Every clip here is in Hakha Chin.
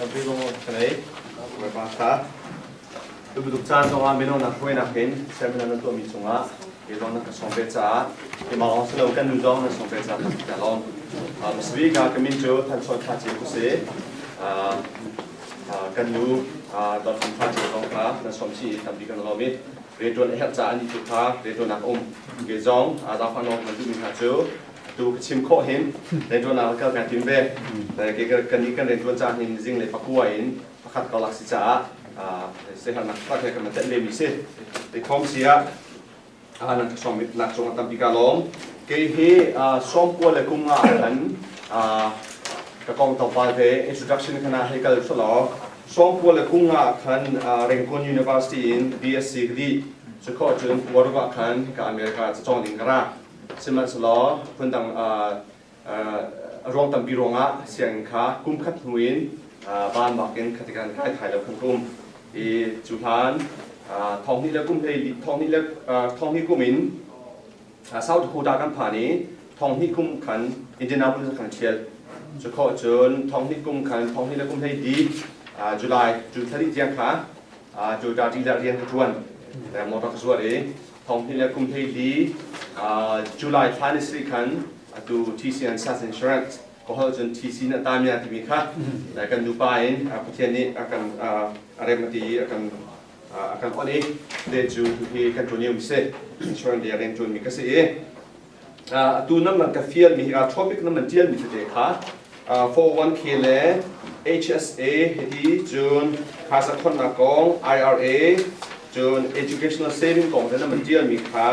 Tampi lung ka nei. Bawipa tha. Tubantuk caan zongah mino nak hruainak in seminar nan tuahmi cungah kei zong nan ka sawm ve caah keimah lawng si lo kan nu zong nan sawm ve caah ka lawm. Hmasabik ah ka min cu Than Chawn Tha Ceu ka si. Kan nu Dawt Hum Tha Ceu zong kha nan sawm chih i tampi kan lawm i rianṭuan a herh caah anih tu kha rianṭuannak a um. Kei zong zaangfah nawl kan duhmi hna cu tu ka chim khawh hin rianṭuannak ah kal kai tim ve. Kan nih kan rianṭuan caan hin zinglei pakua in pakhat karlak si caah siaherhnak taktak he kan van tenh ve mi si. Tikhom si ah nan ka sawm nak cung ah tampi ka lawm. Kei hi sawmkua le kum nga ah khan ka kong tlawmpal te introduction khan ah hei kal selaw sawmkua le kum nga ah khan Rangoon University in BSc ka dih. Cu khawh cun Puaruk ah khan ka America cacawng ding ka ra. Sihmanhsehlaw phundang a ruang tampi ruangah sianginn kha kum khat hnu in van bak in khatikan kai thai lo khan ka um. I cu hlan thonghnih le kum hlei thonghnih le thonghnih kum in South Dakota kan phan i thonghnih kum khan Indianapolis kan ṭhial. Cu khawh cun thonghnih kum khan thonghnih le kum hlei di July June thla dih tiang kha Toyota dealer rian ka ṭuan. Motor ka zuar i thonghnih le kum hleili July thla ni sarih khan atu TCN SAS Insurance ka holh cun TC na tamia timi kha kan nupa in Pathian nih a kan a rem a ti i a kan on i te cu hi kan ṭuan mi si insurance lei rian ṭuan mi ka si i Atu nan man ka fialmi hi topic nan man ṭialmi tete kha 401k le HSA hiti cun phaisa khonnak kong IRA cun educational saving kong te nan man ṭialmi kha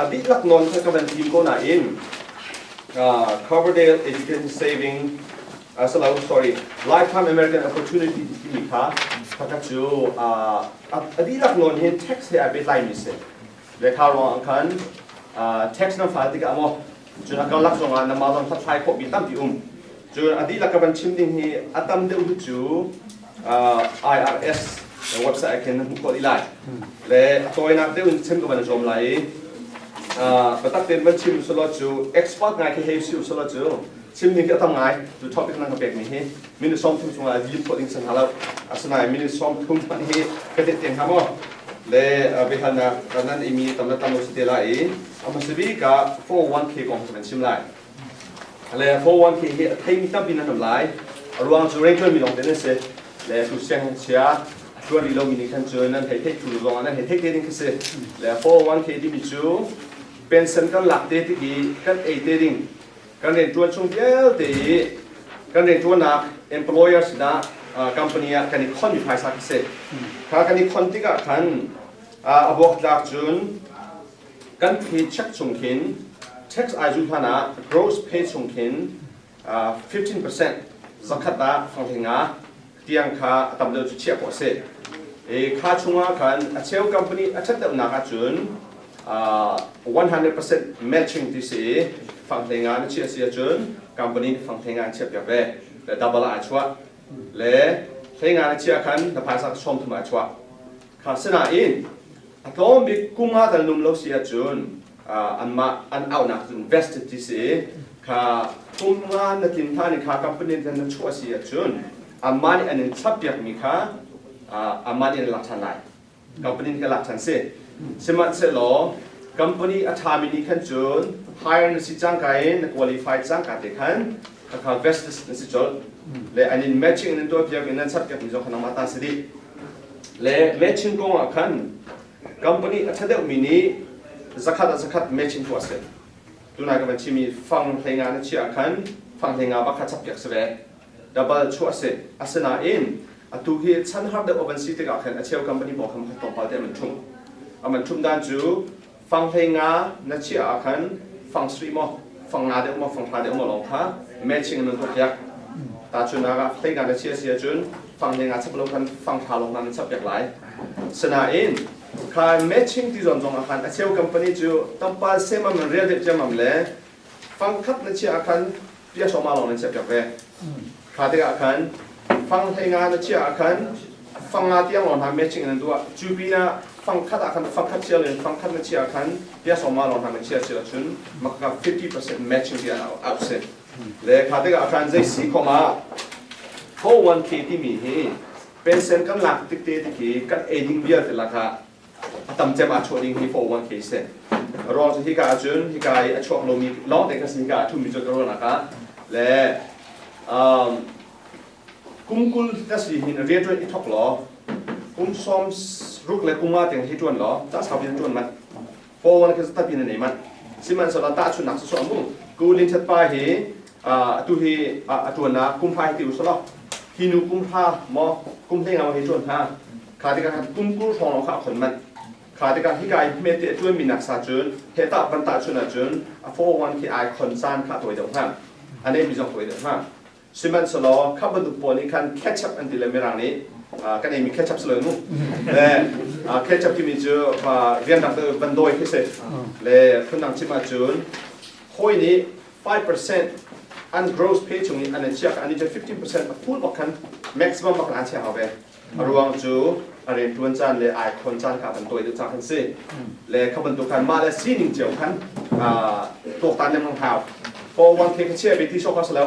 a dihlak nawn kha ka van tim ko nain Coverdale Education Saving asalo sorry, Lifetime American Opportunity timi kha khakha cu a dihlak nawn hin tax he ai pehtlaimi si. Lehkha ruangah khan tax nan file tikah maw cun a karlak zongah nangmah zong hlathlai khawhmi tampi um. Cun a dihlak ka van chim ding hi a tam deuh hi cu IRS website ah khin na hmuh khawh dih lai. Le a tawinak deuh in chim ka van zuam lai i biatak tein van chim selaw cu expert ngai khi hei si selaw cu chim ding khi a tam ngai. Cu topic nan ka pekmi hi minute 30 chungah lim khawh ding si hna lo. Asinain minute 30 hmanh hi ka tet te hnga maw? Le biahalnak nan imi tam le tam lo si te lai i a hmasa bik ah 401k kong ka van chim lai. Le 401k hi a theimi tampi nan um lai. A ruang cu rianṭuanmi lawng te nan si. Le tu siangngakchia a ṭuan rih lomi nih khan cun nan hei theih thlu zong ah nan hei theih te ding khi si. Le 401k timi cu pension kan lak te tik i kan ei te ding kan rianṭuan chung vialte i kan rianṭuannak employer sinah company ah kan i khonmi phaisa khi si. Kha kan i khon tikah khan a buaktlak cun kan paycheck chung khin tax ai zu hlan ah gross pay chung khin 15% zakhat ah fangthing ah tiang kha a tam deuh cu chiah khawh a si. I kha chungah khan a cheu company a ṭhat deuhnak ahcun 100% matching ti si i fanghlei nga na chiah si ahcun company nih fanghlei nga an chiah piak ve. Le double ah ai chuah. Le hlei nga na chiah khan na phaisa sawm thum ai chuah. Kha sinain a tlawm bik kum nga tal num lo si ahcun anmah an auhnak cu vested ti si i kha kum nga na tlin hlan in kha company na chuah si ahcun anmah nih an in chap piakmi kha anmah nih an lak ṭhan lai. Company nih kan lak ṭhan si. Sihmanhsehlaw company a ṭhami nih khan cun hire na si cangka in na qualify cangka te khan khakha vested na si colh. Le an in matching in an tuah piak in an chap piakmi zong kha nangmah ta si dih. Le matching kong ah khan company a ṭha deuhmi nih zakhat ah zakhat matching tuah a si. Tunai ka van chimmi fang hlei nga na chiah ah khan fang hlei nga bak kha chap piak si ve. Double chuah a si. Asinain atu hi chan har deuh a van si tikah khan a cheu company pawl khan pakhat tlawmpal te an man ṭhumh. A man ṭhumh dan cu fang hlei nga na chiah ah khan fang sarih maw fang nga deuh maw fang hra deuh maw lawng kha matching in an tuah piak. Tahchunhnak ah hlei nga na chiah si ahcun fang hlei nga chap lo khan fang hra lawng na chap piak lai. Sinain kha matching ti zawn zong ah khan a cheu company cu tampal semam in real deuh ciammam le fang khat na chiah ah khan pia sawma lawng nan chiah piak ve. Kha tikah khan fang hlei nga na chiah ah khan fang nga tiang lawng hna matching in an tuah. Cu pinah fang khat ah khan fang khat chia in fang khat na chiah ah khan pia sawma lawng hna na chia si ahcun maka 50% matching ti an out si. Le kha tikah khan zei si khom ah 401k timi hi pension kan lak tik te khi kan ei ding vialte lakah a tam cem aa chuah ding hi 401k si. Ruang cu hika ahcun hika i a chuak lomi lawng te kha si hika a ṭhumi cu ka ruahnak ah le kum 20 ka si hin rianṭuan i thawk law kum 60 le kum nga tiang hi ṭuan law ca sau in ṭuan manh 401k tapi na nei manh. Sihmanhsehlaw tahchunhnak sawsawh mu ku Lin Chat pa hi atu hi a ṭuan ah kum hra hi ti usalaw hi nu kum hra maw kum hlei nga hi ṭuan hna kha tikah kum 20 hrawng lawng kha a khon manh. Kha tikah hika i hmete a ṭuanmi nak sa cun hetah van tahchun ahcun a 401 khi ai khon caan kha a tawi deuh hnga, a neimi zong tawi deuh hnga. Sihmanhsehlaw kha bantuk pawl nih khan ketchup an ti le Mirang nih kan eimi ketchup si lo mu. Le ketchup timi cu rianrang van dawi khi si. Le phundang chim ahcun hawi nih 5% an gross pay chung i an chiah an i 15% a full bak khan maximum bak khan an chiah hau ve. A ruang cu a rianṭuan caan le ai khawn caan kha van tawi deuh cang khan si. Le kha bantuk khan mah le sining cio khan tuaktan lengmang hau. 401k kha chia ve ti sawk kha si lo.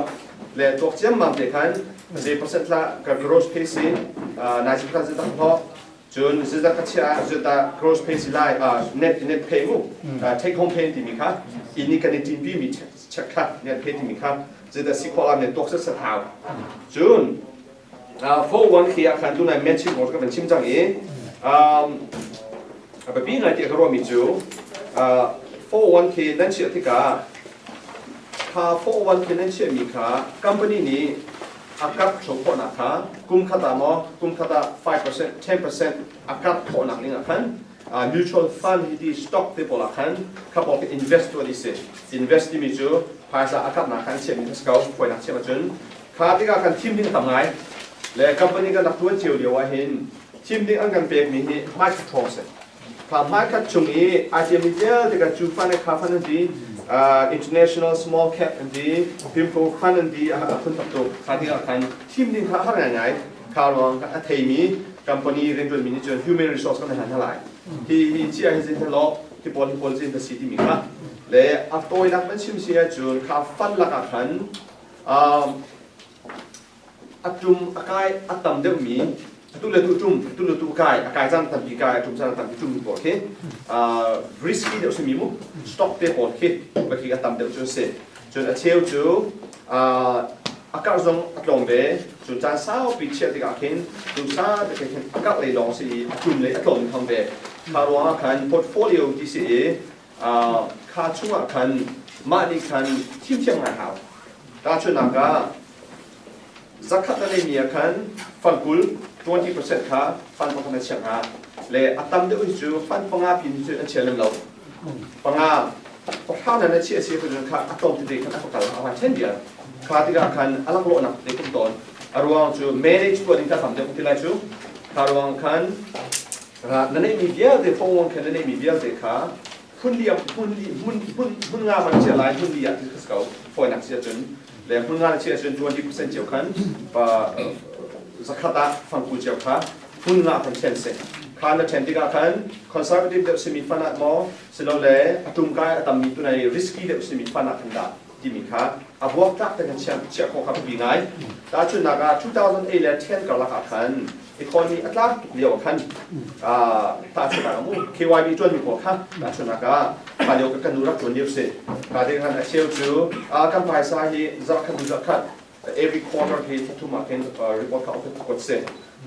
Le tuak ciammam te khan zei percent la ka gross pay si nai si khan tak ho cun zizat kha chia zita gross pay si lai net net pay mu take home pay timi kha ini kan i tinpi mi check kha net pay timi kha zita si khawh la ne tuak set set hau. Cun 401k ah khan tunai matching kong ka van chim cang i a biapi ngai tiah ka ruahmi cu 401k nan chiah tikah kha 401k nan chiahmi kha company nih a karh ṭho khawhnak kha kum khat ah maw kum khat ah 5% 10% a karh khawhnak ding ah khan mutual fund hi ti stock te pawl ah khan kha pawl khi invest tuah dih si. Invest timi cu phaisa a karhnak khan chiahmi kha si ko khuainak chiah ahcun. Kha tikah kan thim ding a tam ngai. Le company kan rak tuan cio lio ah hin thim ding an kan pekmi hi hmaikhat ṭhawng si. Kha hmaikhat chung i ai tiammi vialte kan cu fund le kha fund an ti, international small cap an ti, PIMCO fund an ti, a phun tak tuk. Kha tikah khan thim ding kha a har ngaingai. Kha ruang a theimi company rianṭuanmi nih cun human resource kan hlan hna lai. Hi hi chia hi zin law hi pawl hi pawl zin ta si timi kha. Le a tawinak van chim si ahcun kha fund lakah khan A ṭum a kai a tam deuhmi atu le tu ṭum atu le tu kai a kai caan tampi kai a ṭum caan tampi ṭummi pawl khi risky deuh simi mu stock te pawl khi khi a tam deuh cu a si. Cun a cheu cu a karh zong a tlawm ve. Cun caan saupi chiah tikah khin duhsah te khin a karh lei lawng si i a ṭum lei a tlawm tham ve. Kha ruangah khan portfolio ti si i kha chungah khan mah nih khan thimthiam ngai hau. Tahchunhnak ah, zakhat na neimi ah khan fang 20, 20% kha fan pakhat na chiah hnga. Le a tam deuh hi cu fan panga pin hi cu an chia lem lo. Panga, pahra na na chiah si ahcun kha a tlawm tete khan a ka kal a van ṭhen vial. Kha tikah khan a laklawhnak tete kum tawn. A ruang cu manage tuah ding kha tam deuh ti lai cu. Kha ruang khan na neihmi vialte, phone khan na neihmi vialte kha hmun li hmun li hmun hmun hmun nga man chia lai hmun li ah ti ko fawinak si ahcun le hmun nga na chia ahcun 20% cio khan pa zakhat ah fangku cio kha hmun nga kan ṭhen si kha na ṭhen tikah khan conservative deuh simi fan ah maw silole a ṭumkai a tammi tunai risky deuh simi fan ah khan dah timi kha a buaktlak te khan chiah khawh kha biapi ngai. Tahchunhnak ah 2008 le 10 karlak ah khan economy a tlak tuk lio ah khan tahchunhnak ah mu KYB ṭuanmi pawl kha tahchunhnak ah kha lio ka nu rak ṭuan lio si. Kha te khan a cheu cu kan phaisa hi zarhkhat hnu zarhkhat every quarter hi thla ah khin report kha open kuat si.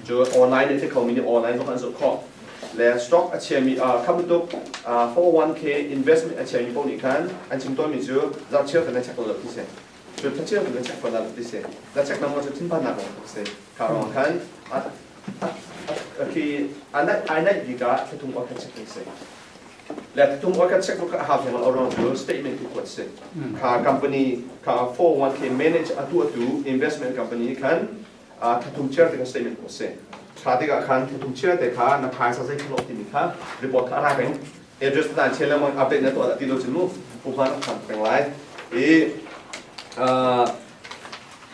Cu online in ti khomi nih online zong an zoh khawh. Le stock a chiami kha bantuk 401k investment a chiami paoh nih khan an chim tawnmi cu zarhcheu kan check lo ti si. Cu thacheu kan check lo ti si. Na check na mo cu thinphannak lawng si. Kha ruang khan khi ai naih bik ah thlathum or kan check ding si. Le thlathum or kan check kha hau theng lo ruang cu statement tu kuat si. Kha company kha 401k manage atu atu investment company khan Thlathum chiar te kha statement a si. Thla tikah khan thlathum chiar te kha na phaisa zei kha timi kha report kha a ra peng. Address na chia lengmang update na tuah ti lo cun mu pumhan a phan peng lai. I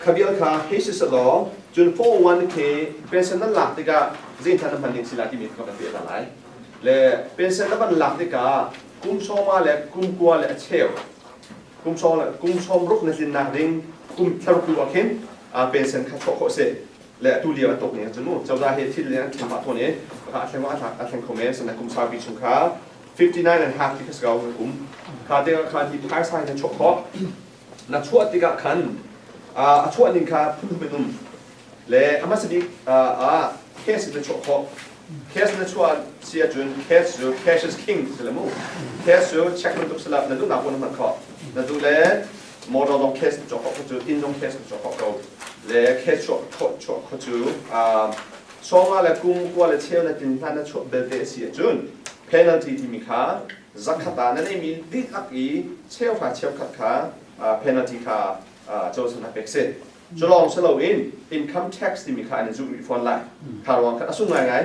khabial kha hei si law cun 401k pension nan lak tikah zei hna na hman ding si la timi kha kan pe ta lai. Le pension na van lak tikah kum sawma le kum kua le a cheu kum sawm le kum sawm ruk na tlinnak ding kum thlaruk tu ah khin pension kha chuah khawh si. Le atu lio an tuk ning cun mu cozah hi thil le an thleng pah tawn i a thleng a thlak a thleng kho men. Sana kum saupi chung kha 59 and half ti kha si ko kum kha te kha hi phaisa hi na chuah khawh. Na chuah tikah khan a chuah ning kha phun thum in um le a hmasa bik ah cash na chuah khawh. Cash na chuah si ahcun cash cu cash is king ti si le mu. Cash cu check bantuk si la, na duhnak paoh na hman khawh. Na duh le motor zong cash na cawk khawh cu, inn zong cash na cawk khawh ko. Le cash chuah khawh chuah khawh cu sawma le kum kua le cheu na tin hlan na chuah belte a si ahcun penalty timi kha 100 ah na neimi dihlak i cheuhra cheukhat kha penalty kha cozah na pek si. Cu lawng si loin income tax timi kha an in zuh rih fawn lai. Kha ruang khan a sung ngaingai.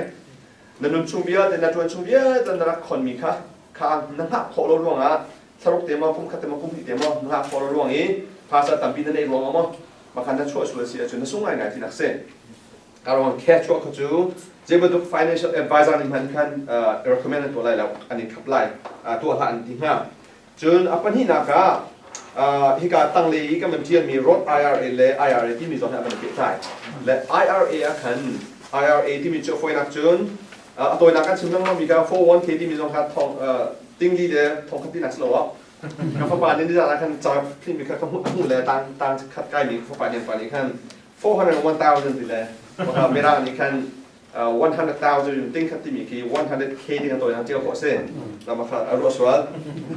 Na nun chung vialte, na ṭuan chung vialte na rak khonmi kha kha na hngah khawh lo ruangah thlaruk te maw, kum khat te maw, kum hnih te maw na hngah khawh lo ruang i phaisa tampi na neih ruangah maw makhan na chuah sual si ahcun na sung ngaingai tinak si. Ka ruang cash chuah kha cu zei bantuk financial advisor nih hmanh khan recommend an tuah lai lo, an in khap lai, tuah hlah an ti hnga. Cun a pahnihnak ah hika tanglei i kan van ṭialmi Roth IRA le IRA timi zong hi a van pehtlai. Le IRA ah khan IRA timi cu a fawinak cun a tawinak kan chim lengmang mi kha 401k timi zong kha thong tingli le thongkhat tinak si lo ah ka fapa nih nizan ah khan ca mi kha ka hmuh hmuh le tang tang khat kai mi ka fapa nih pa nih khan 401,000 ti le mirang nih khan 100,000 ting khat timi khi 100K ding a tawinak ṭial khawh a si. Lama kha a ruah sual.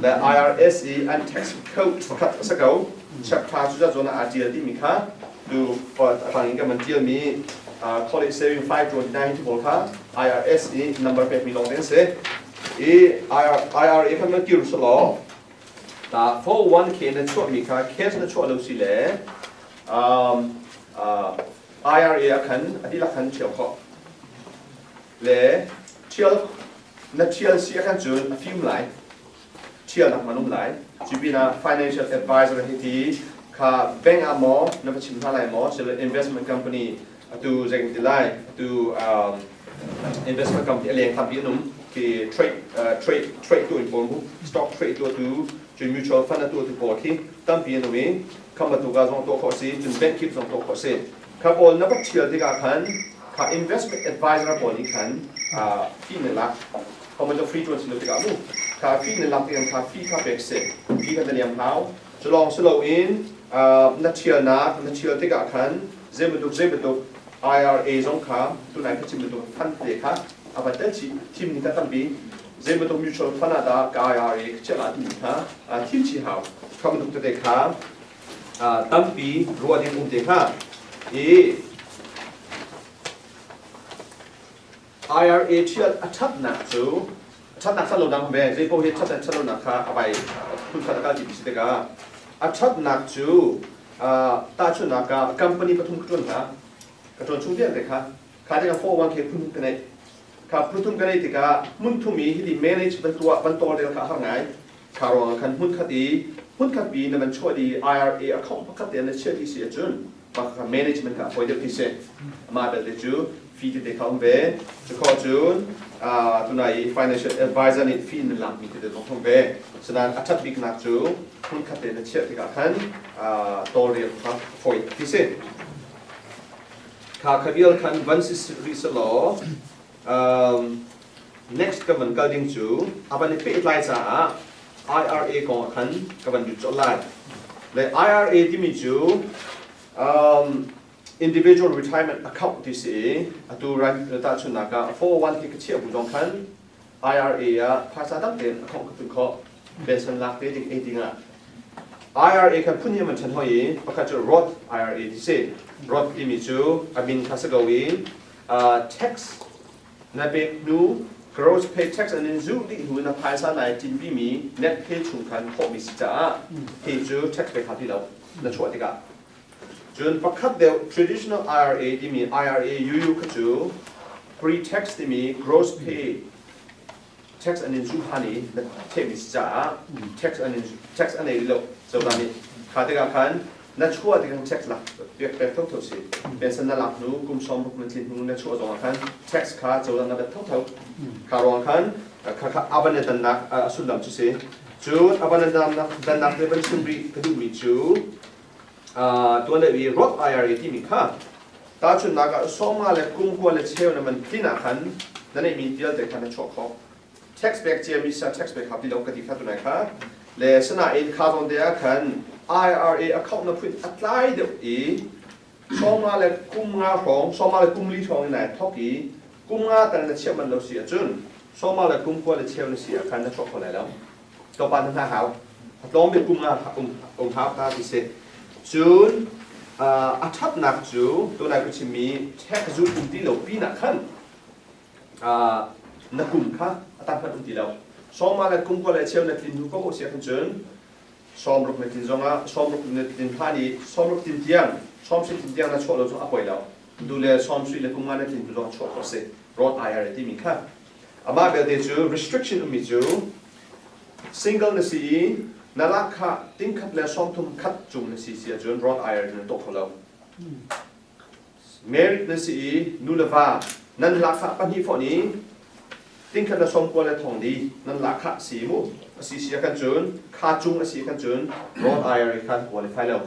Le IRS i an tax code pakhat a si ko. Chapter cu zawn ah aa ṭial timi kha tu a tang in kan van ṭialmi college saving 529 ti pawl kha IRS i number pekmi lawng te an si. I IRA khan van kir selaw ta 401k na chuahmi kha cash na chuah lo si le IRA ah khan a dihlak khan ṭhial khawh le ṭhial na ṭhial si ah khan cun a fim lai, ṭhialnak man um lai. Cu pinah financial advisor hi ti kha bank ah maw na va chim hna lai maw, sile investment company atu zei ti lai, atu investment company a leng tampi an um khi trade trade trade tu in pawl mu, stock trade tu tu cun mutual fund a tu tu pawl khi tampi an um i kham bantuk ah zong tuah khawh a si, cun bank kip zong tuah khawh a si. Kha pawl na va ṭhial tikah khan kha investment advisor pawl nih khan fee na lak. Kha man cu free ṭuan si lo tikah mu kha fee na lak tikah kha fee kha pek si, fee kha na liam hau. Cu lawng si loin na ṭhialnak na ṭhial tikah khan zei bantuk zei bantuk IRA zong kha tunai ka chim bantuk fund te kha a van tel chih. Thim ning kha tampi, zei bantuk mutual fund ah dah ka IRA ka chiah la timi kha thim chih hau. Kha bantuk tete kha tampi ruah ding um te hnga i IRA ṭhial a ṭhatnak cu a ṭhatnak ṭhat lonak ve zei paoh hi ṭhat le ṭhat lonak kha a vai phun khat a kal ti si tikah a ṭhatnak cu tahchunhnak ah company pathum ka ṭuan hna. Ka ṭuan chung vialte kha kha tikah 401k phun ka neih. Kha phun thum ka neih tikah hmun thum i hiti manage van tuah van tawlrel kha a har ngai. Kha ruangah khan hmunkhat i hmunkhat pi na van chuah i IRA account pakhat te na chiah ti si ahcun mah kha management kha a fawi deuh ti si. Amah belte cu fee tete kha um ve. Cu khawh cun tunai i financial advisor nih fee na lakmi tete zong um ve. Sinain a ṭhat biknak cu hmunkhat te na chiah tikah khan tawlrel kha a fawi ti si. Kha kha vial khan van si rih selaw next ka van kal ding cu a van i pehtlai caah IRA kong ah khan ka van lut colh lai. Le IRA timi cu individual retirement account ti si i atu tahchunhnak ah 401k ka chiah bu zong khan IRA ah phaisa dang tein account ka tun khawh, pension lak te ding ei ding ah. IRA khan phun hi man ṭhen hoi i pakhat cu Roth IRA ti si. Roth timi cu a min kha si ko i tax na pek hnu, gross pay tax an in zuh dih hnu na phaisa nai tinpi mi net pay chung khan khawhmi si caah hi cu tax pek hau ti lo na chuah tikah. Cun pakhat deuh traditional IRA timi IRA UU kha cu pre-tax timi gross pay tax an in zuh han i na thehmi si caah tax an in tax an ei lo cozah nih. Kha tikah khan na chuah tikah tax lak pek pek thotho si. Pension na lak hnu kum 60 na tlin hnu na chuah zong ah khan tax kha cozah na bet thotho. Kha ruang khan kha kha avan dannak a sullam cu si. Cun avan dannak dannak te van chim rih ka duhmi cu tuan deuh i Roth IRA timi kha. Tahchunhnak ah sawmnga le kum kua le cheu na man tlin ah khan na neihmi vialte kha na chuah khawh. Tax pek ciami sa tax pek hau ti lo ka ti kha tunai kha. Le sinain kha zawn te ah khan IRA account na phun a tlai deuh i sawmnga le kum nga hrawng, sawmnga le kum li hrawng in nai thawk i kum nga tal na chiah manh lo si ahcun sawmnga le kum kua le cheu na si ah khan na chuah kho lai lo. Tlawmpal na hna hau. A tlawm bik kum nga um hau ta ti si. Cun a ṭhatnak cu tunai ka chimmi tax zut um ti lo pinah khan na kum kha a tam hmanh um ti lo. Sawma le kum kua le cheu na tlin hnu ko si ahkhan cun sawmruk na tlin zongah sawmruk na tlin hlan i sawmruk tlin tiang sawmsarih tlin tiang na chuah lo cu a poi lo. Du le sawmsarih le kum nga na tlin hnu zongah chuah khawh a si. Roth IRA timi kha. Amah belte cu restriction ummi cu single na si i na lahkhah tingkhat le sawmthum khat cung na si si ahcun Roth IRA na tuah kho lo. Married na si i nu le va nan lahkhah pahnih fonh i tingkhat le sawmkua le thong li nan lahkhah si mu a si si ah khan cun kha cung a si khan cun Roth IRA khan qualify lo.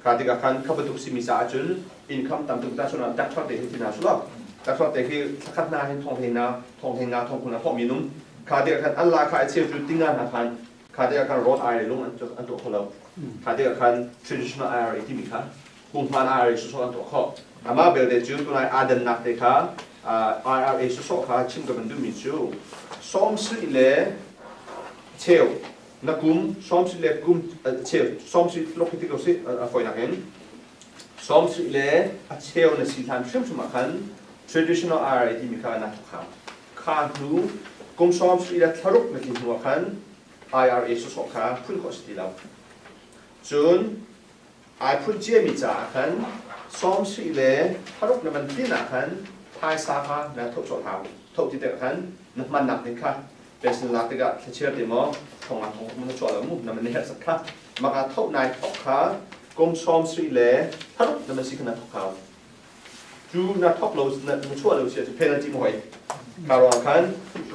Kha tikah khan kha bantuk simi caah cun income tam tuk ta chun ah doctor te hi ti hna sulaw doctor te khi thlakhat hna hin thong hei na thong hei nga thong khun a thawh mi num kha tikah khan an la kha a cheu cu tinga hna khan kha tikah khan Roth IRA lung an an tuah kho lo. Kha tikah khan traditional IRA timi kha punghman IRA sawsawh an tuah khawh. Amah belte cu tunai aa dannak te kha IRA sawsawh kha chim ka van duhmi cu sawmsarih le cheu na kum sawmsarih le kum cheu sawmsarih tluk hi ti ko sih a fawinak in sawmsarih le a cheu na si hlan hrimhrim ah khan traditional IRA timi kha na thawk hau. Kha hnu kum sawmsarih le thlaruk na tlin hnu ah khan IRA sawsawh kha phun khawh si ti lo. Cun ai phun ciami caah khan sawmsarih le thlaruk na van tlin ah khan phaisa kha na thoh colh hau. Thoh ti tikah khan na hmannak ding kha pension lak tikah thlachiar te maw thong ah thong na chuah lo mu na man herh zat kha maka thoh nai thok kha kum sawmsarih le thlaruk na man si kha na thok hau. Cu na thok lo na chuah lo si ahcun penalty mo hoi. Kha ruang khan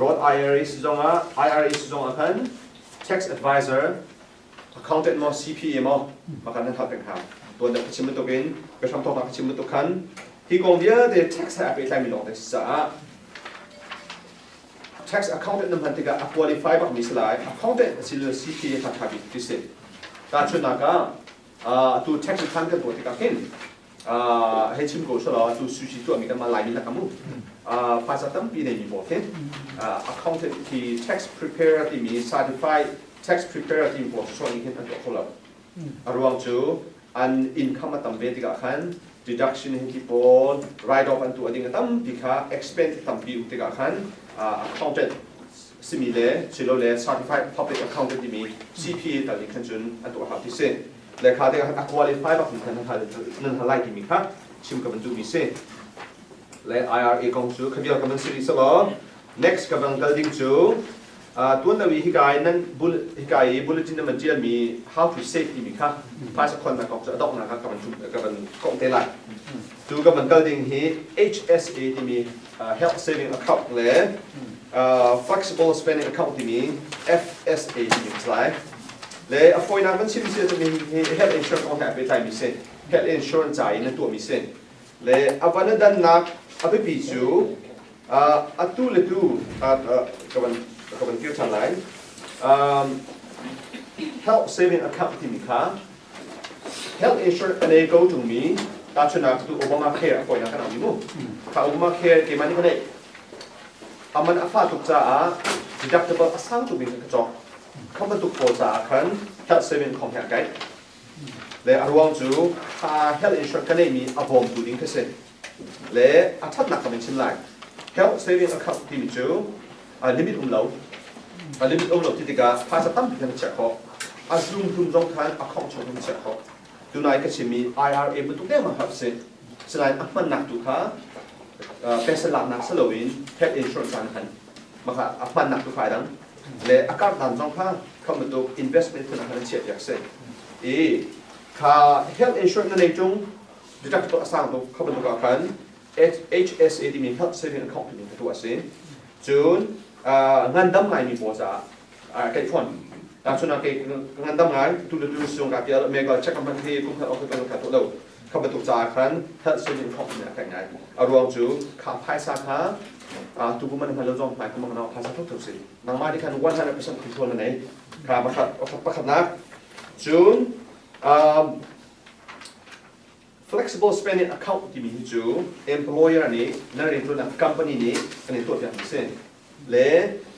Roth IRA si zongah IRA si zongah khan tax advisor accountant maw CPA maw maka nan hal peng hau. Tuan deuh ka chim bantuk in ka hram thawk ka chim bantuk khan hi kong vialte tax he aa pehtlai mi lawng te si caah tax accountant na hman tikah a qualify bak mi si lai. Accountant a si le CPA kha ṭha bik ti si. Tahchunhnak ah atu tax return kan tuah tikah khin hei chim ko selaw atu sushi tuahmi kan mah Laimi lakah mu phaisa tampi neimi pawl khi accountant khi tax preparer timi certified tax preparer timi pawl sawsawh nih khin an tuah kho lo. A ruang cu an income a tam ve tikah khan deduction hin ti pawl write off an tuah ding a tampi kha expense tampi um tikah khan accountant simi le silole certified public accountant timi CPA tal nih khan cun an tuah hau ti si. Le kha tikah a qualify bak mi kha nan hal lai timi kha chim ka van duhmi si. Le IRA kong cu kha vial ka van si rih selaw next ka van kal ding cu tuan deuh i hika i nan hika i bulletin na van ṭialmi how to save timi kha phaisa khonnak kong cu a donghnak ah ka van ka van kongh te lai. Tu ka van kal ding hi HSA timi health saving account le flexible spending account timi FSA timi ka si lai. Le a fawinak van chim si ahcun hi health insurance kong he aa pehtlaimi si. Health insurance ca i na tuahmi si. Le a van a dannak a biapi cu atu le tu ka van kir ṭhan lai. Health saving account timi kha health insurance a nei ko ṭungmi tahchunhnak tu Obamacare a fawinak kan au mu. Kha Obamacare keimah nih ka neih. Aman a fah tuk caah deductible a sang tuk mi kha ka cawk. Kha bantuk pawl caah khan health saving khong he a kaih. Le a ruang cu kha health insurance ka neihmi a bawmtu ding kha si. Le a ṭhatnak ka min chim lai. Health saving account timi cu a limit um lo. A limit um lo ti tikah phaisa tampi khan na chiah khawh. A zum hlum zong khan account chung na chiah khawh. Tunai ka chimmi IRA bantuk dengmang kha a si. Sinain a hmannak tu kha pension laknak si loin health insurance ah na hman. Maka a hmannak tu kha ai dang. Le a karh dan zong kha kha bantuk investment phun ah khan an chiah piak si. I kha health insurance na nei ṭung deductible a sang tuk kha bantuk ah khan HSA timi health saving account timi ka tuah a si. Cun ngandam ngaimi pawl caah keih fawn. Tahchun ah kei ngandam ngai tu le tu sung ka pial medical check up hmanh hi kum khat ok ka tuah lo. Kha bantuk caah khan health saving account nih a kan ngai. A ruang cu kha phaisa kha tu kum an hman lo zong hmai kum ang phaisa thuk thuk si. Nangmah nih khan 100% control na nei. Kha pakhat pakhatnak. Cun flexible spending account timi hi cu employer nih nan riantuannak company nih an in tuahpiak mi si. Le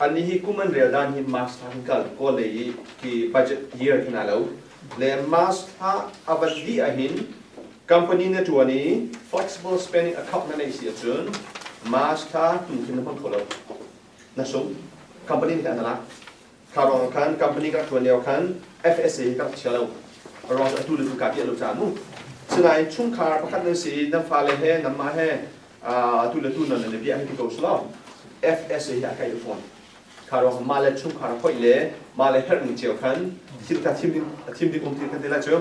annih hi kum an rel dan hi March thla hin kal kawl lei i khi budget year khi na lo. Le March thla a van dih ahhin company na ṭuan i flexible spending account na neih si ahcun March thla hnu khin na hmang kho lo. Na sung. Company nih an lak. Kha ruang khan company ka rak ṭuan lio khan FSA hi ka rak chia lo. A ruang cu atu le tu kaa piah lo caah mu. Sinain chungkhar pakhat nan si i nan fale he nanmah he atu le tu nan nan i bia hei ti ko selaw FSA hi a kai fawn. Kha ruang mah le chungkhar hoih le mah le herh ning cio khan thil kha thim ding thim ding um ti kan ti lai cu.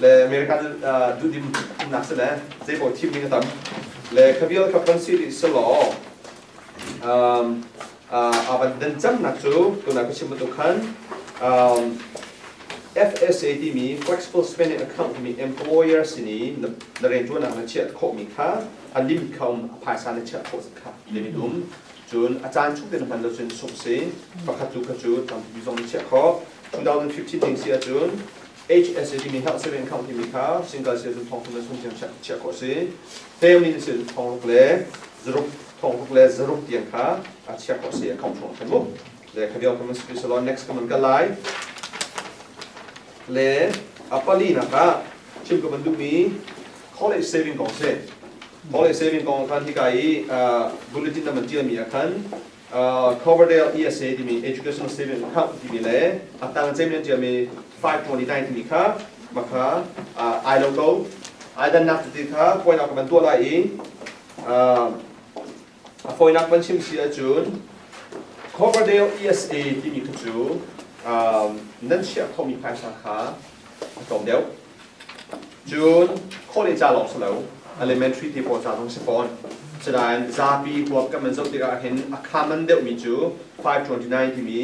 Le America duhdim umnak si le zei paoh thim ding a tam. Le kha vial kha kan si rih selaw a van dan cangnak cu tunah ka chim bantuk khan FSA timi Flexible Spending Account timi employer sin i na rianṭuannak na chiah khawhmi kha a limit kha um a phaisa na chiah khawh kha limit um cun a caan chung te na hman lo cun sungh si pakhat tu kha cu tampi zong na chiah khawh. 2015 ding si ahcun HSA timi Health Saving Account timi kha single si ahcun thong thum le sung tiang chiah khawh si. Family na si ahcun thong ruk le zaruk thong ruk le zaruk tiang kha a chiah khawh si account chung khan mu. Le kha vial kha man si next ka man ka lai. Le a pali nak ah chim ka man duhmi college saving kong si. College saving kong khan hika i bulletin na man tialmi ah khan Coverdale ESA timi Educational Saving Account timi le a tang cem nan tialmi 529 timi kha makha ai lo ko. Ai dannak tete kha fawinak ka van tuah lai i a fawinak van chim si ahcun Coverdale ESA timi kha cu nan chiah khomi phaisa kha a tlawm deuh. Cun college ca lawng si lo, elementary te pawl ca zong si fawn. Sinain zapi huap kan van zoh tikah hin a common deuhmi cu 529 timi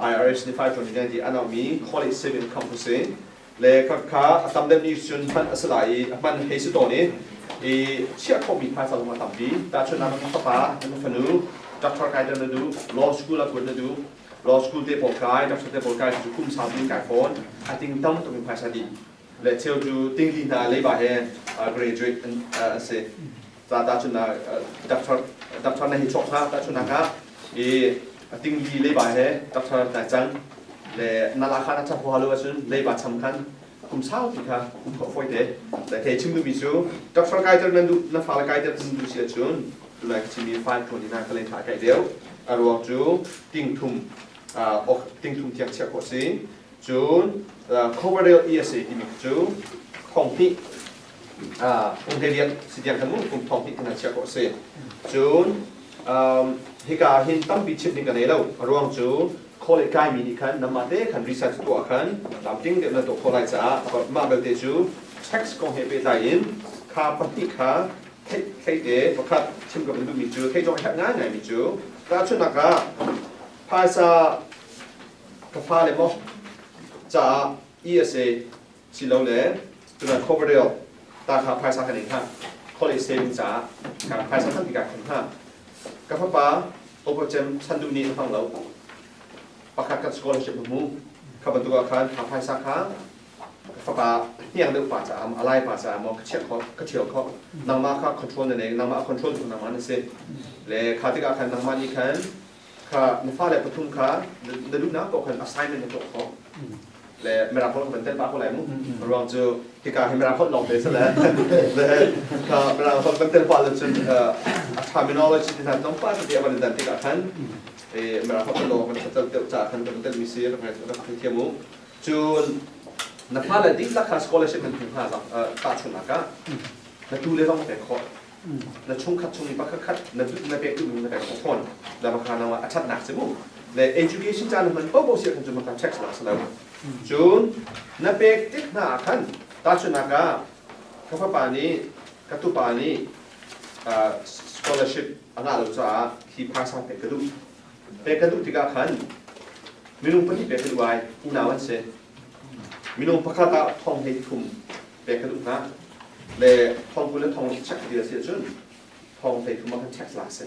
IRS nih 529 ti an auhmi college saving account a si. Le khakha a tam deuh nih cun hman a si lai i a hman hei si tawn i i chiah khawhmi phaisa zong a tampi. Tahchunhnak na fapa, na fanu doctor kai na duh, law school ah kuat na duh, law school te pawl kai, doctor te pawl kai cu kum sau in kai fawn. A ting tam tuk in phaisa dih. Le cheu cu tingli hna leiba he graduate an si. Ta ta chun doctor doctor na hi chok ha ta chun ha i tingli leiba he doctor na cang le na la kha na chap ho lo ahcun leiba cham khan kum sau ti kha kum kho foi te. Le thei chim duhmi cu doctor kai ter nan duh na fa le kai ter nan duh si ahcun Tunai ka chimmi 529 ka lei tha kai deuh. A ruang cu tingthum tingthum tiang chiah khawh si. Cun Coverdale ESA timi cu thong hnih kum hleiriat si tiang khan mu kum thong hnih khan chiah khawh si. Cun hika hin tampi chim ding ka nei lo. A ruang cu college kaimi nih khan namah te khan research tuah khan tlamtling deuh na tuah khawh lai caah mah belte cu tax kong he pehtlai in kha pahnih kha theih te pakhat chim ka van duhmi cu theih zong a herh ngaingaimi cu tahchunhnak ah phaisa ka fale maw caah ESA silole tunan Coverdale ta kha phaisa kan in hna college saving caah ka phaisa tampi ka khon hna. Ka fapa Opocem Chandu nih a hmang lo pakhat kan scholarship hmu kha bantuk ah khan kha phaisa kha fapa hniang deuh pa caah a lai pa caah maw ka chiah khawh ka ṭhial khawh. Nangmah kha control na nei, nangmah control tu nangmah na si. Le kha tikah khan nangmah nih khan kha na fale pathum kha na duhnak paoh khan assignment na tuah khawh. Le mirang holh kan tel pah ko lai mu. Ruang cu hika hi mirang holh lawng te si le le kha mirang holh kan tel pah le cun a terminology ti hna tlawmpal tete a van dan tikah khan mirang holh lawng kan tel deuh caah khan kan tel mi si rak rak thiam u. Cun na fale dihlak kha scholarship nan hmuh hna tahchunhnak ah na tule zong na pek khawh. Na chungkhat chung i pakhat khat na duh na pek duhmi na pek khawh fawn. Le maka nang ah a ṭhatnak si mu. Le education ca na hman paohpaoh si ahkhan cu maka tax lak si lo. Cun na pek tik hna ah khan tahchunhnak ah ka fapa nih ka tupa nih scholarship a ngah lo caah hi phaisa pek ka duh. Pek ka duh tikah khan minung pahnih pek ka duh ai, unau an si. Minung pakhat ah thong hei thum pek ka duh hna. Le 90,000 le 600 check ti a si ahcun 130,000 ah khan tax lak si.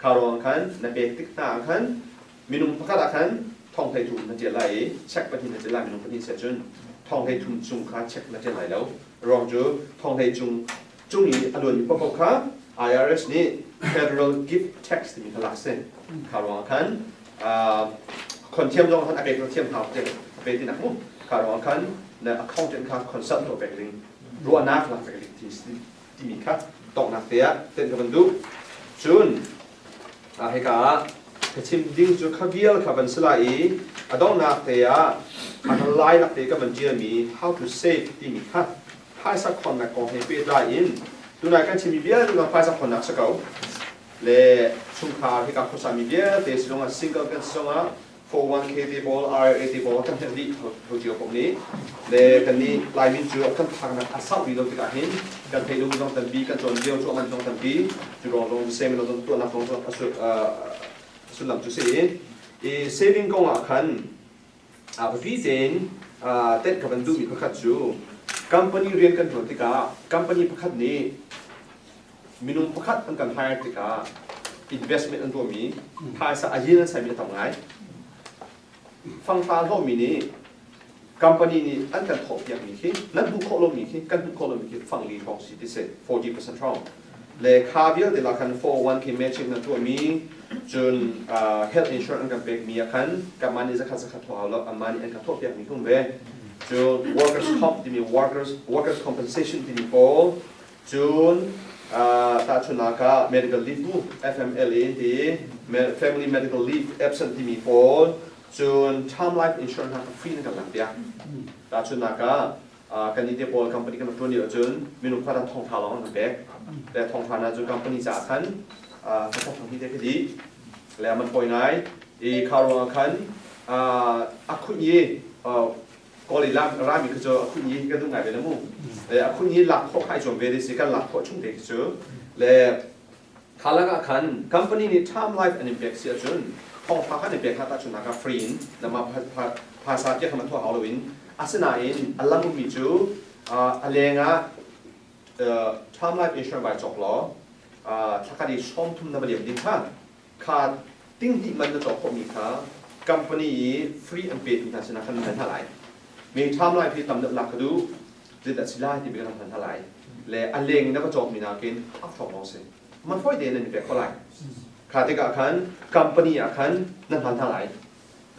Kha ruang khan na pek tik hna ah khan minung pakhat ah khan 130,000 na ṭial lai i check pahnih na ṭial lai. Minung pahnih si ahcun 130,000 cung kha check na ṭial lai lo. Ruang cu thonghlei cung cung i a luanmi paohpaoh kha IRS nih federal gift tax timi kha lak si. Kha ruang ah khan khon thiam zong khan a pek thiam hau te a pe ti nak mu. Kha ruang ah khan na accountant kha consult tuah pek ding, ruahnak lak pek ding timi kha tawknak te ah ten ka van duh. Cun hika ah ka chim ding cu kha vial kha van si lai i a donghnak te ah a lai lak te ka van ṭialmi how to save timi kha phaisa khonnak kong he pehtlai in tunai kan chimmi vialte zong phaisa khonnak si ko le chungkhar hika khuasami vialte si zongah, single kan si zongah, 401k te pawl, IRA te pawl kan herh dih tho cio ko nih. Le kan nih Laimi cu kan phaknak a sau rih lo tikah hin kan theih lomi zong tampi, kan cawn lio cuahmah zong tampi. Cu ruang zong seminar zong tuahnak zong cu a sullam cu si i saving kong ah khan a biapi tein tenh ka van duhmi pakhat cu company rian kan ṭuan tikah company pakhat nih minung pakhat an kan hire tikah investment an tuahmi phaisa a yin an saimi a tam ngai. Fangfa hlawhmi nih company nih an kan thawhpiakmi khi nan hmuh khawh lomi khi kan hmuh khawh lomi khi fang li hrawng si ti si, 40% hrawng. Le kha vialte la khan 401k matching nan tuahmi, cun health insurance an kan pekmi ah khan kanmah nih zakhat zakhat thawh hau lo, anmah nih an kan thawhpiakmi hung ve. Cun workers comp timi, workers compensation timi pawl, cun tahchunhnak ah medical leave bu FMLA an ti, family medical leave absent timi pawl, cun term life insurance hna kha free in kan lak piak. Tahchunhnak ah kan nih te pawl company kan rak ṭuan lio ahcun minung kha thongtha lawng an kan pek. Le thongtha hna cu company caah khan thong hnih te ka dih le man fawi ngai i kha ruangah khan a khunh i Kawl i rami kha cu a khun i kan duh ngai ve le mu. Le a khun i lak khawh kha i zuam ve si, kan lak khawh chung te khi cu. Le kha lak ah khan company nih term life an in pek si ahcun thawngpha khan in pek hna tahchunhnak ah free in nama phaisa tiah khan thuah hau loin. Asinain a lam ummi cu a leng ah term life insurance vai cawk law thlakhat i 30 na va liam ding kha kha 20,000 man na cawk khawhmi kha company i free an petu hna sinah khan nan hal hna lai. Mi ṭham lai hi tam deuh lak ka duh, zeidah si lai ti kan hal hna lai. Le a leng na va cawkmi nakin a hrawng lawng si. Man fawi tein nan i pek khawh lai. Kha tikah khan company ah khan nan hal hna lai.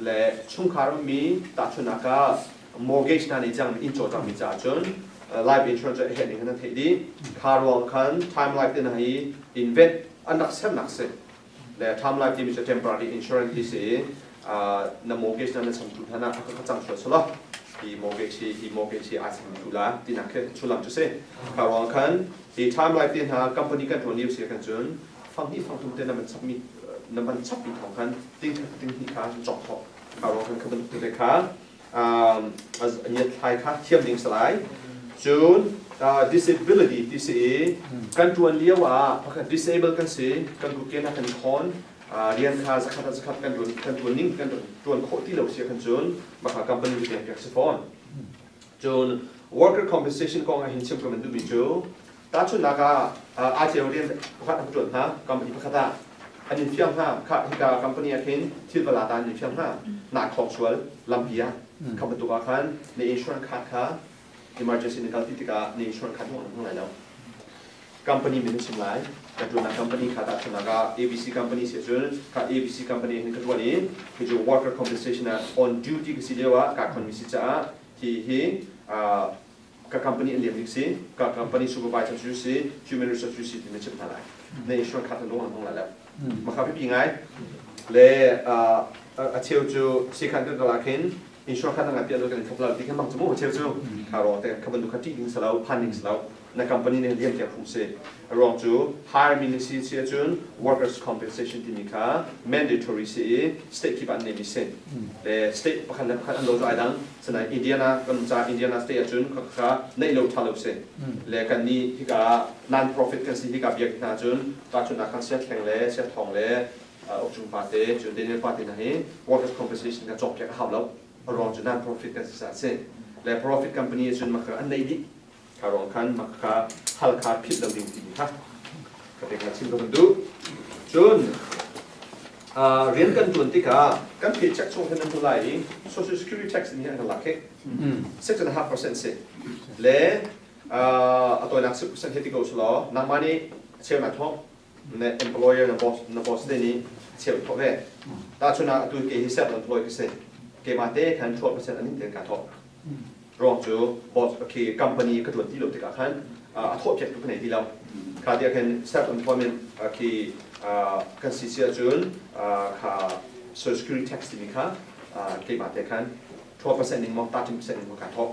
Le chungkhar ummi tahchunhnak ah mortgage hna nih cang inn caw cangmi caah cun life insurance cu a herh ning khan nan theih dih. Kha ruang khan time life te hna hi invent an rak sernak si. Le term life timi cu temporary insurance ti si i na mortgage na na cham tu hna ah ka cang sual sala hi mortgage hi, hi mortgage hi aa cham tu la tinak khi sullam cu si. Kha ruang khan hi term life te hna company kan ṭuan lio si kan cun fang hnih fang thum te na man chapmi na man chapmi thawng khan 100,000 20,000 kha cawk khawh. Kha ruang khan kha bantuk te kha ngiatthlai kha thiam ding si lai. Cun disability ti si i kan ṭuan lio ah pakhat disable kan si, kan kutke hna kan i khawn, rian kha zakhat ah zakhat kan ṭuan, kan ṭuan ning kan ṭuan khawh ti lo si ah khan cun maka company nih pek piak si fawn. Cun worker compensation kong ah hin chim ka van duhmi cu tahchunhnak ah aa ceu rian pakhat an ṭuan hna, company pakhat ah an in fiang hna kha, hika company ah khin thil va la ta an in fiang hna, naa khawk sual lampi ah, kha bantuk ah khan na insurance card kha emergency na kalpi tikah na insurance card hmuh na hmang lai lo. Company min na chim lai, ka ṭuannak company kha. Tahchunhnak ah ABC company si ahcun kha ABC company hin ka ṭuan i khi cu worker compensation ah on duty ka si lio ah kaa khonmi si caah hi hi ka company an liam ning si, ka company supervisor cu si, human resource cu si ti na chim hna lai. Na insurance card na lung an hmang lai lo. Maka biapi ngai. Le a cheu cu sikhan kan kal ah khin insurance card na ngan piah lo, kan in thlop lo ti khan bang cu mu. A cheu cu kha ruang te kha bantuk kha ṭih ding si lo, phan ding si lo. Na company nih liam tiang phung si. A ruang cu hire mi na si si ahcun workers compensation timi kha mandatory si i state kip ah an neimi si. Le state pakhat le pakhat an lo cu ai dang. Sinain Indiana kan ca Indiana state ahcun khakha neih lo ṭha lo si. Le kan nih hika non profit kan si, hika biak hna cun tahchunhnak khan siathleng le siathawng le ukcung pa te, cun Daniel pa te hna hi workers compensation kan cawkpiak a hau lo. A ruang cu non profit kan si caah si. Le profit company cun maka an neih dih. Kha ruang khan mah kha hal kha philh lo ding timi kha ka te kha chim ka van duh. Cun rian kan ṭuan tikah kan paycheck chung hin nan hmu lai i Social Security tax nih an kan lak hi 6.5% si le a tawinak 6% he ti ko selaw nangmah nih cheu na thawk na employer na boss te nih cheu thawk ve. Tahchun ah atu ke hi self employed ka si, keimah te khan 12% an in ten ka thawk ruang cu boss khi company ka ṭuan ti lo tikah khan a thawh piak tu ka nei ti lo. Kha tiah khan self employment khi kan si si ahcun kha social security tax timi kha keimah te khan 12% ning maw 13% ning maw ka thawk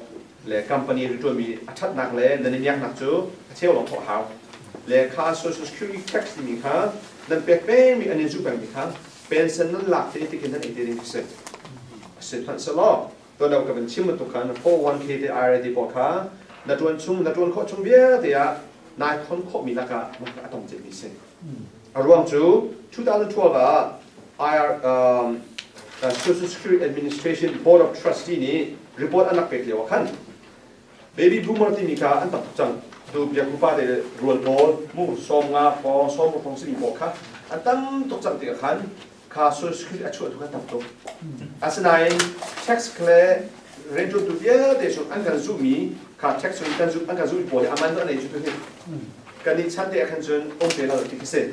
le company riṭuanmi a ṭhatnak le nan i miaknak cu a cheu lawng thawh a hau. Le kha social security tax timi kha nan pek pengmi, an in zuh pengmi kha pension nan lak te tikin nan ei te ding khi si. Si hmanh selaw tuan ka van chim bantuk khan 401k te IRA te pawl kha na ṭuan chung, na ṭuan khawh chung vialte ah nai khon khawhmi lakah a tong cemmi si. A ruang cu 2012 ah IR, Social Security Administration Board of Trustee nih report an rak pek lio ah khan baby boomer timi kha an tam tuk cang. Tu biak upa te rual pawl mu 50 pawng 60 pawng simi pawl kha an tam tuk cang tikah khan kha Social Security a chuah tu kha tam tuk. Asinain tax le rianṭuantu vialte chung an kan zuhmi kha tax chung kan zuh an kan zuhmi pawl hi aman an ei cu tu hi kan nih chan te ah khan cun um te lo ti khi si.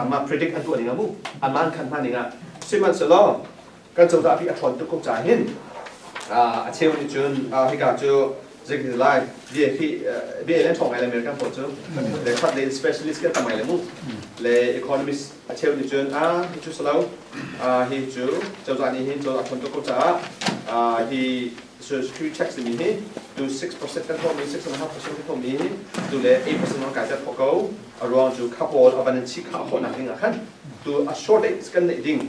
Amah predict an tuah ning ah mu aman khan hma ning ah sihmanhsehlaw kan cozah pi a ṭhawn tuk ko ca hin a cheu nih cun hika cu zeitin lai bia khi bia len ṭhawng ngai le American pawl cu le khat le specialist kan tam ngai le mu le economist a cheu nih cun a hi cu salo hi cu cozah nih hin cozah ṭhawn tuk ko caah hi Social Security tax timi hi tu 6% kan thawhmi, 6.5% kan thawhmi hi tu le 8% kan kai ter khawh ko. A ruang cu kha pawl a van in chi khah khawhnak ding ah khan tu a shortage kan neih ding,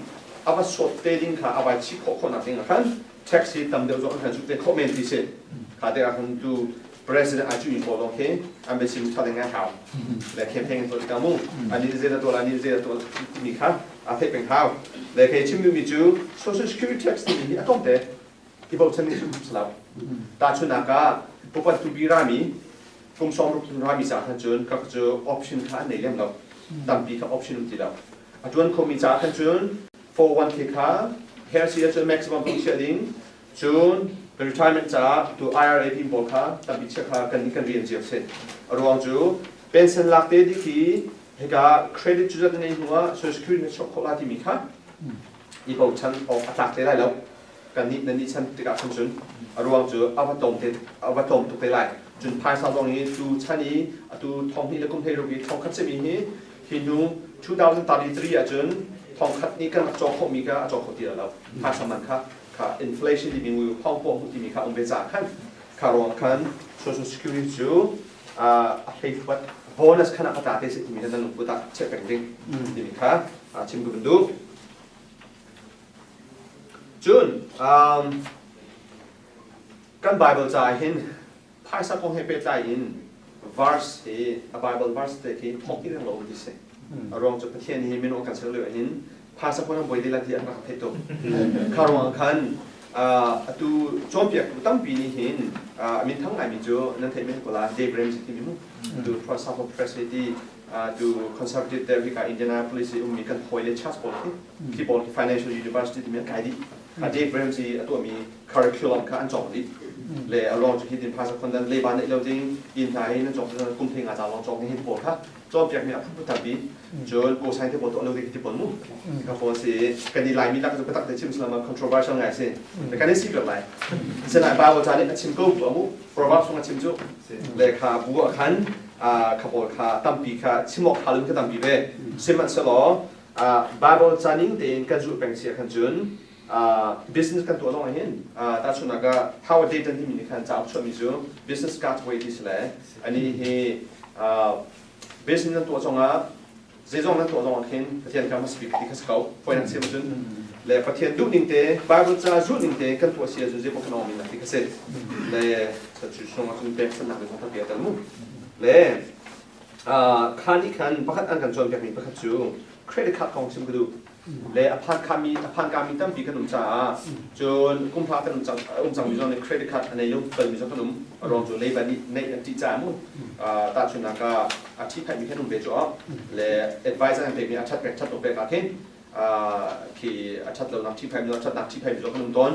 a va sawt te ding kha a vai chi khawh khawhnak ding ah khan tax hi tam deuh zong an kan zuh te khawh men ti si. Kha te ah khan tu president ai cuh pawl zong khi an biachim ṭha ding ngai hau le campaign in tuah tikah mu ani zei dah tuah lai, ni zei dah tuah timi kha a theih peng hau. Le kei chim duhmi cu Social Security tax timi hi a tlawmte i bochan nih hrimhrim si lo. Tahchunhnak ah pupat tupi rami kum 60 rami caah khan cun ka cu option kha an nei lem lo. Tampi kha option um ti lo. A ṭuan khomi caah khan cun 401k kha hair si ahcun maximum tum chiah ding, cun retirement caah tu IRA pin pawl kha tampi chiah kha kan kan rian cio si. A ruang cu pension lak te dik hi hika credit cu zat na nei hnu ah Social Security na chuak khawh la timi kha i bochan awk a tlak te lai lo. Kan nih nan nih chan tikah khan cun a ruang cu a va tlawm te a va tlawm tuk te lai. Cun phaisa zong hi tu chan i atu 2000 le kum 16 i 1000 simi hi hi hnu 2033 ahcun 1000 nih kan rak cawk khawhmi kha a cawk kho ti lo. Phaisa man kha kha inflation timi ngui phong pawh timi kha um ve caah khan kha ruang khan Social Security cu a hleihluat bonus khan a ka ta te si timi kha nan lungput ah chiah peng ding timi kha chim ka van duh. Cun kan Bible caah hin phaisa kong he pehtlai in verse hi a Bible verse te khi thawk ti reng lo ti si. A ruang cu Pathian hi minung kan ser lio hin phaisa kong nan buai te la ti an rak theih tuk. Kha ruang khan atu cawnpiaktu tampi nih hin a min thang ngaimi cu nan theih men ko la, Dave Ramsey timi mu tu Suffolk Press ti tu conservative te hika Indianapolis i ummi kan hawi le church pawl khi khi pawl khi financial university timi an kai dih. Dave Ramsey a tuahmi curriculum kha an cawk dih le a ruang cu hi tin phaisa khon dan leiba neih lo ding inn hna hi nan cawk kum thei nga ca lawng cawk ding hi pawl kha cawnpiakmi a phunphun tampi. Cun ko sign te pawl tuah lo ding hi ti pawl mu ka pawl si. Kan i Laimi lak cu biatak te chim salam controversial ngai si, kan i si pek lai. Asinain Bible ca nih a chim ko bu amu Proverbs chung a chim cu le kha bu ah khan kha pawl kha tampi kha chim awk tha lun kha tampi ve. Sihmanhsehlaw Bible ca ning tein kan zulh peng si ah khan cun business kan tuah zong ah hin, tahchunhnak ah Howard Dayton timi nih khan cauk chuahmi cu Business God's Way ti si le ani hi business nan tuah zongah, zeizong nan tuah zongah khin Pathian kha hmasa bik ti kha si ko. Fawinak chim cun le Pathian duh ning te, Bible ca zulh ning te kan tuah si ahcun zeipaoh kan awng nak ti kha si. Le cu chung ah cun peksannak le zong tampi a tel mu. Le kha nih khan pakhat an kan cawnpiakmi pakhat cu credit card kong chim ka duh. Le a phan khami a phan kami tampi kan um caah cun kumhla kan um cang um cangmi zong nih credit card a nei lo balmi zong kan um. A ruang cu leiba nih neih an ṭih caah mu. Tahchunhnak ah a ṭhiphaihmi kan um ve cu le advice an pekmi a ṭhat pek ṭhat lo pek ah khin khi a ṭhat lonak ṭhiphaihmi zong ṭhatnak ṭhiphaihmi zong kan um tawn.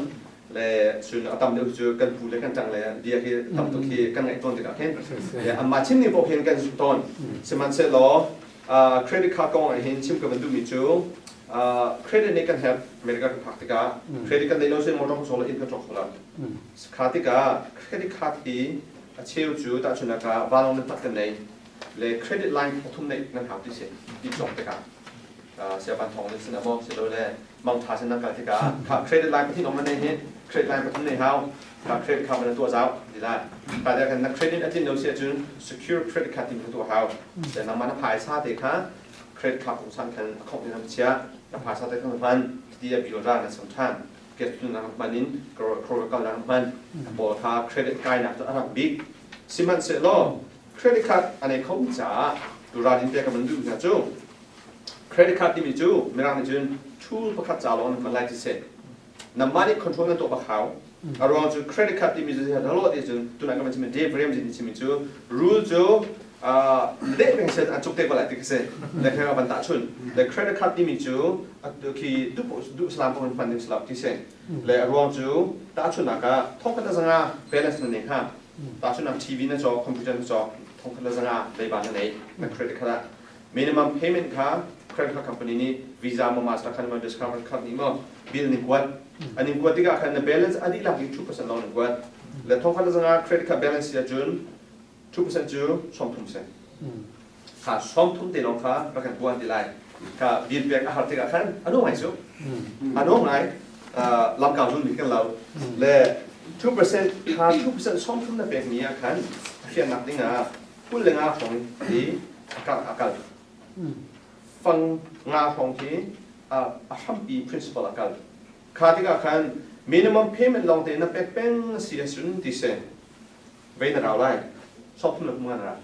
Le cun a tam deuh cu kan pu le kan ṭang le bia hi tam tuk hi kan ngaih tawn tikah khin anmah chim ning paoh khin kan zumh tawn. Sihmanhsehlaw credit card kong ah hin chim ka van duhmi cu credit nih kan herh. America kan phak tikah credit kan neih lo cun motor kan cawk lo inn kan cawk kho lo. Kha tikah credit card hi a cheu cu tahchunhnak ah vanlawng nan hmat kan nei le credit line pathum neih nan hau ti si ti cawk tikah siapan thawng nan sin ah maw silole mangtha sin nan kal tikah kha credit line pathum nan nei hi credit line pathum nei hau kha credit card na tuah zau ti lai kha te khan na credit a tlin lo si ahcun secure credit card ti na tuah hau le nangmah na phaisa te kha credit card kong san khan a khongh in na chia na phaisa te khan hman ti a bill ra na sam than ke nak hman in kal nak hman pawl kha credit kai nak cu a rak bik sihmanhsehlaw credit card a nei kho caah tu ralrin pek ka van duh hna cu credit card timi cu mirang nih cun tool pakhat ca lawng na hman lai ti si nangmah nih control na tuah bak hau a ruang cu credit card timi cu halo ti cun tunah kan chim Dave Ramsey nih chimi cu rule cu leh peng sen an cuk te ko lai ti khi si le kha van tahchun le credit card timi cu khi duh salam ko hman ding salam ti si le a ruang cu tahchunnak ah thongkhat le zanga balance na nei hnga tahchunnak TV na cawk computer na cawk thongkhat le zanga leiba na nei na credit card ah minimum payment kha credit card company nih Visa maw Mastercard maw Discover card nih maw bill ning kuat an in kuat tikah khan na balance a dihlak in 2% lawng in kuat le thongkhat le zanga credit card balance si ahcun 2% cu 30 si. Kha 30 te lawng kha rak kan kuan ti lai. Kha bill pek a har tikah khan a nung ngai cu. A nung ngai. Lamkau zun mi kan lo. Le 2% kha 2% 30 na pek mi ah khan fiannak ding ah 25 hrawng hi a kal. Fang nga hrawng hi a hrampi principle a kal. Kha tikah khan minimum payment lawng te na pek peng si ahcun ti si. Vei na rau lai sawk na hmu ra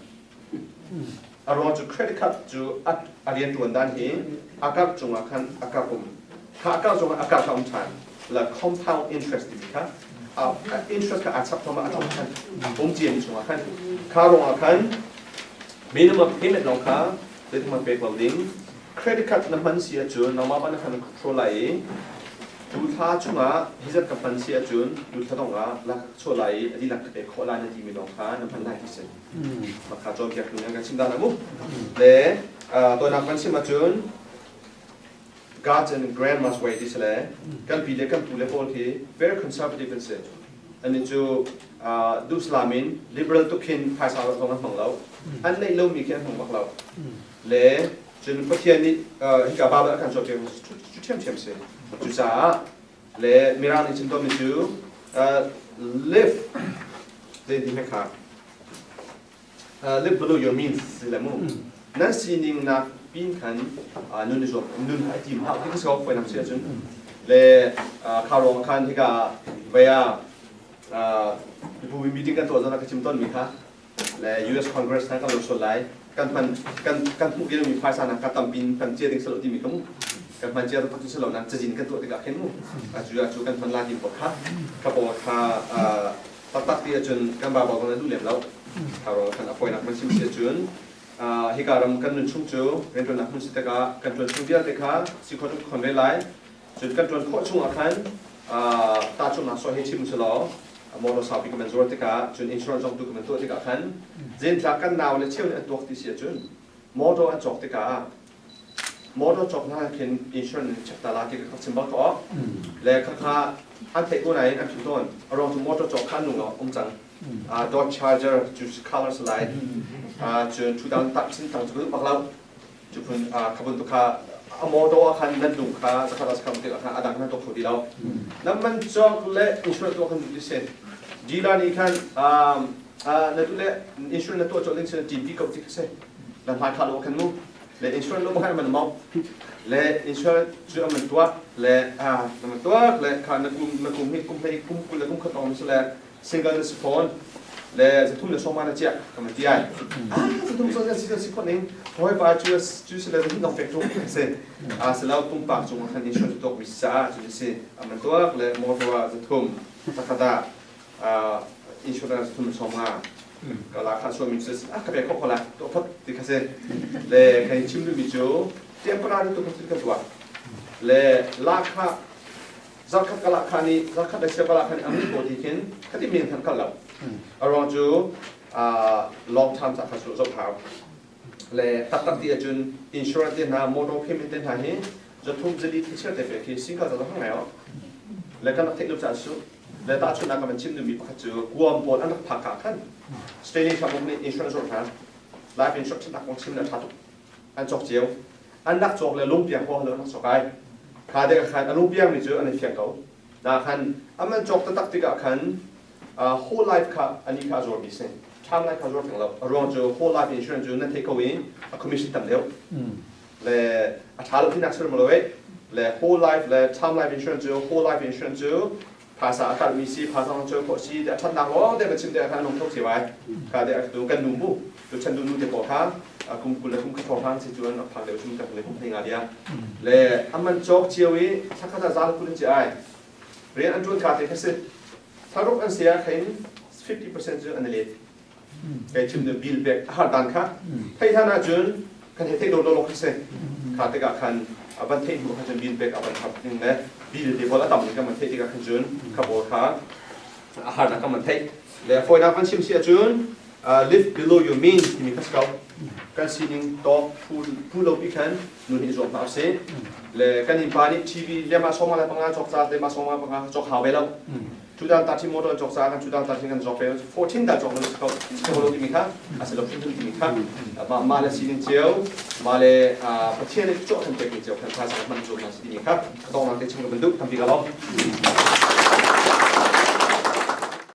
a ruang cu credit card cu a rian ṭuan dan hi a karh cungah khan a karh um kha a karh cungah a karh kha um ṭhan la compound interest timi kha interest kha aa chap thoma a ṭong khan um ciami chungah khan kha ruangah khan minimum payment lawng kha zeitin pek lo ding Credit card na hman si ahcun nangmah mah na kan control lai i tu thla chungah hi zat ka hman si ahcun tu thla dongh ah lak ka chuah lai i a dihlak ka pek khawh lai na timi lawng kha na hman lai ti si. Mah kha cawnpiak tu nih an kan chim dan mu. Le tawinak kan chim ahcun God's and grandma's way ti si le kan pi le kan pu le pawl khi very conservative an si. Annih cu duhsalam in liberal tuk khin phaisa zong an hmang lo. An neih lomi khi an hmang bak lo. Le cun Pathian nih hika Bible a kan cawnpiak cu ṭhiamṭhiam si. Cucaah le Mirang nih chim tawnmi cu live zei ti kha live below your means si le mu. Nan sining nak pin khan nun i zuam nun a tim hau ti ka si ko foi nam si ahcun le kha ruang khan hika vei ah mibu meeting kan tuah zong ah ka chim tawnmi kha le US Congress hna kan lo sual lai kan hman kan kan hmuh mi phaisa na ka tampin kan cia ding salo timi ka mu kan hman cia tak salo nan cazin kan tuah tikah khin mu a cu a cu kan hman la ti kha ka pawl kha taktak ti ahcun kan ba bal kan duh lem lo tharo kan a fawinak man sim si ahcun hika ram kan nun chung cu riantuannak hmun si tikah kan tuan chung vialte kha si khon khon ve lai Cun kan ṭuan khawh chungah khan tahchunhnak sawh hi chim selaw motor saupi kan zuar tikah cun insurance zong tu kan tuah tikah khan zinthlak kan nau le cheu nih an tuak ti si ahcun motor an cawk tikah motor cawk hna khin insurance check ta la ti ka chim bal ko le khakha an theih ko nain an philh tawn a ruang cu motor cawk kha an lung um cang Dodge Charger cu colors lai cun 2000 tak sin tang cu bak lo Cu phun kha bantuk kha a mawtaw ah khan nan lung kha zakhat ah sakhat tikah khan a dang nan tuak kho ti lo. Nan man cawk le insurance tuah khan duh ti si. Dealer nih khan na duh le insurance na tuah cawk ding si ṭin ti ko ti kha si. Na hmai kha lo khan mu. Le insurance lo khan man mau. Le insurance cu a man tuah le na man tuah le kha na kum na kum hi kum hlei kum 20 le kum khat tong si le single na si fawn. Le zathum le sawma na chiah ka man ti ai. Ah, zathum so si si khot ning hoi pa chu chu se le zathum dong pek tu se. A se lo pumpak cung khan insurance tok mi sa chu si. Aman tuak le motor ah zathum takata insurance thum sawma ka la kha so mi chu a ka pe kho kho la to phot ti kha se. Le kai chim mi chu temporary tu kha ka tuah. Le la kha zarkhat ka lah kha nih zarkhat le cheu ka lah kha nih a mun ko ti khin khati men khan kal lo. A ruang cu long term ca kha cu zoh hau. Le taktak ti ahcun insurance te hna motor payment te hna hi zathum zali thachir te pe khi singkal ca hang ngai o. Le kan rak theih lo ca su. Le tahchunhnak ka van chim duhmi pakhat cu Guam pawl an rak phak ka khan Stanley Trump nih insurance zuar hna life insurance nak kong chim le tha tuk an cawk cio. An rak cawk le lungpiang huaha lo an rak cawk ai. Kha dek khan a lungpiang mi cu an i fiang ko. Na khan aman cawk taktak tikah khan whole life kha ani kha a zuar mi si. Term life kha zuar theng lo. A ruang cu whole life insurance cu nan theih ko i a commission tam deuh. Le a ṭha lo tinak sir lo eh. Le whole life le term life insurance cu whole life insurance cu phasa a karhmi si phasa zong cawi khawh si a ṭhatnak lawng te va chim te khan lung tho cio ai. Kha de tu kan nu mu tu chan du nu te pawl kha kum 20 le kum khat hrawng si cu an rak phak deuh chung tak le kum hlei nga dia le aman cawk cio i thakhat ah zal 20 in ci ai. Rian an ṭuan ka te kha si thlaruk an sia khain 50% cu an i let. Kai chim nu bill pek a har dan kha thei hlan ahcun kan hei theih lo lo kha si. Kha tikah khan a van theih hnu kha cun bill pek a van har ning le bill te pawl a tam ning kan van theih tikah khan cun kha pawl kha a harnak kan van theih. Le fawinak van chim si ahcun live below your means timi kha si ko. Kan sining tawk phu lo pi khan nun hi zuam hna usih. Le kan innpa nih TV lema sawma le panga cawk ca lema sawma panga cawk hau ve lo. 2013 motor an cawk caah kan 2013 kan cawk ve. 14 dah cawk lo si ko si lo timi kha a si lo hrimhrim timi kha mah le sining cio mah le Pathian nih cawh kan pekmi cio khan phaisa hman zuam hna si timi kha ka tong te chim ka van duh. Tampi ka lawm.